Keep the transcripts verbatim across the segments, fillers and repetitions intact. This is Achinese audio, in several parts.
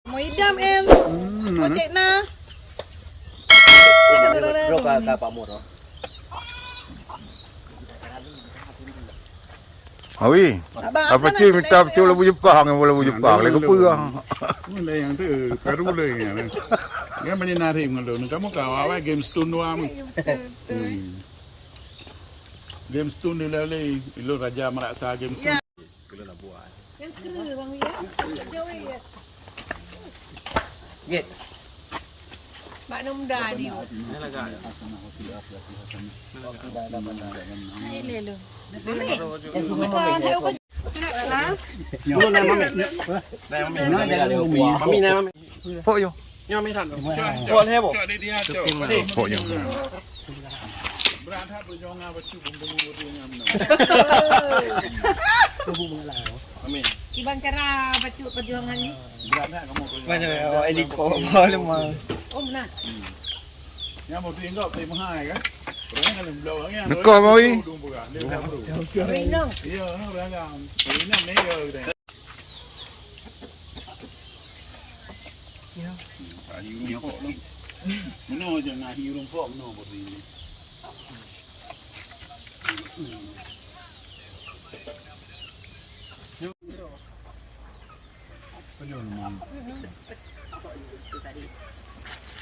Mau idam, em. Hmm, mau cek na. Bro, ka, ka Pak Mur, oh. Awi, apa cit minta pecuk labu Jepang, labu Jepang, lagi peurang. Mana yang tu, karu lagi. Dia mana narik ngelun. Kamu kau awal game stone dua. Hmm. Game stone ni lah, ilun raja meraksa game stone. Keuneuk na buat. Nyang keu Bang Wi, ya? Jauh, ya? Git. Bak num dah di. Ni lagak. Hai, lelo. Mami, mami. Mami, mami. Mami, mami. Pok yo. Nyoe mih that. Pok lhèe boh. Pok nyoe. Brat that perjuangan bacut bumbong bumbong nyan. Amin. Kiban cara bacut perjuangan ni? Brat that kamu perjuangan. Mana awak elit kau apa lemah? Oh, nah. Yang mau tinggal tak mahal kan? Orang kan belum kan? Nekah, Mawi. Rinong. Ya, orang kan. Rinong ni ya. Ya. Ahi rumpok lah. Meunoe je ngon ahi rumpok meunoe bak ni.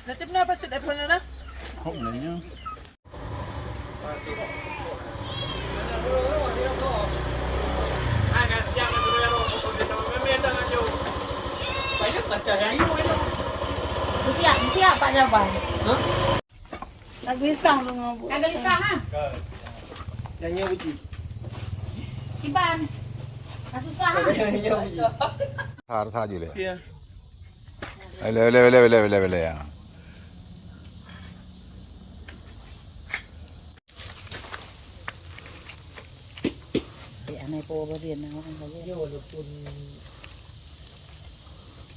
Nanti pernah apa sudah pernah dah? Kok nanya? Siap, siap, Pak Jaban. Hah? Lagu Islam tu ngabuk. Ada Islam, ha? Yang nyoe uji. Kiban. Susah, ha? Yang nyoe uji. Har saja leh. Ya. Leh, leh, leh, leh, leh, leh, leh, ya. Di anai po barian na orang kaya. Ya, walaupun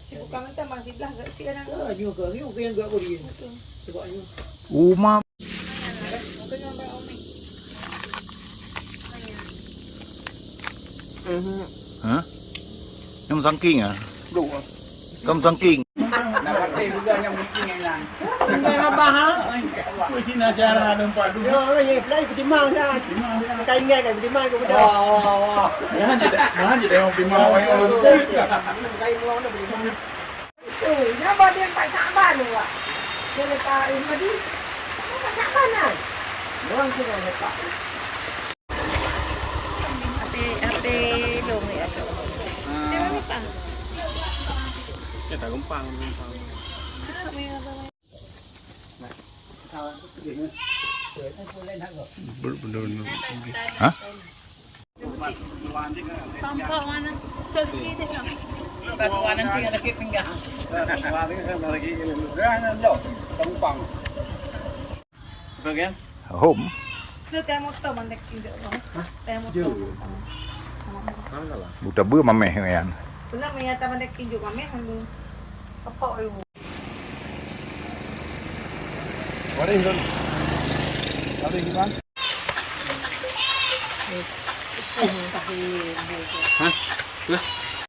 sibuk kangen tambah siblah gak si anak. Ah, nyoe ke, nyoe ke yang gak barian. Betul. Sebab nyoe. Uma. Mungkin ngambil Umi. Hah? Nyam sangking ah? Duh. Kam sangking. Nak pakai juga nyam sangking yang hilang. Bukan abah, ha? Kau sini acara ada empat dua. Ya, ya, pelai kutimang dah. Timang dah. Bukan ingat kan, kutimang ke budak. Oh, oh, oh. Jangan tidak, jangan tidak yang timang. Bukan uang dah, kutimang. Oi, nyan bak dia Pak Syakban tu, Wak. Dia letak air tadi. Pak Syakban kan? Orang tu dah letak. H P, H P long ya. Dia mana, Pak? Dia tak gempang, gempang. Hah? Tampak mana? Pergi deh, Bang. Batu mana tinggal dekat pinggang. Home. Buta beu mameh nyan. Pernah menyata mandek kinjuk mameh lalu. Apa? Waréh lôn. Waréh gimana? Hah? Lah.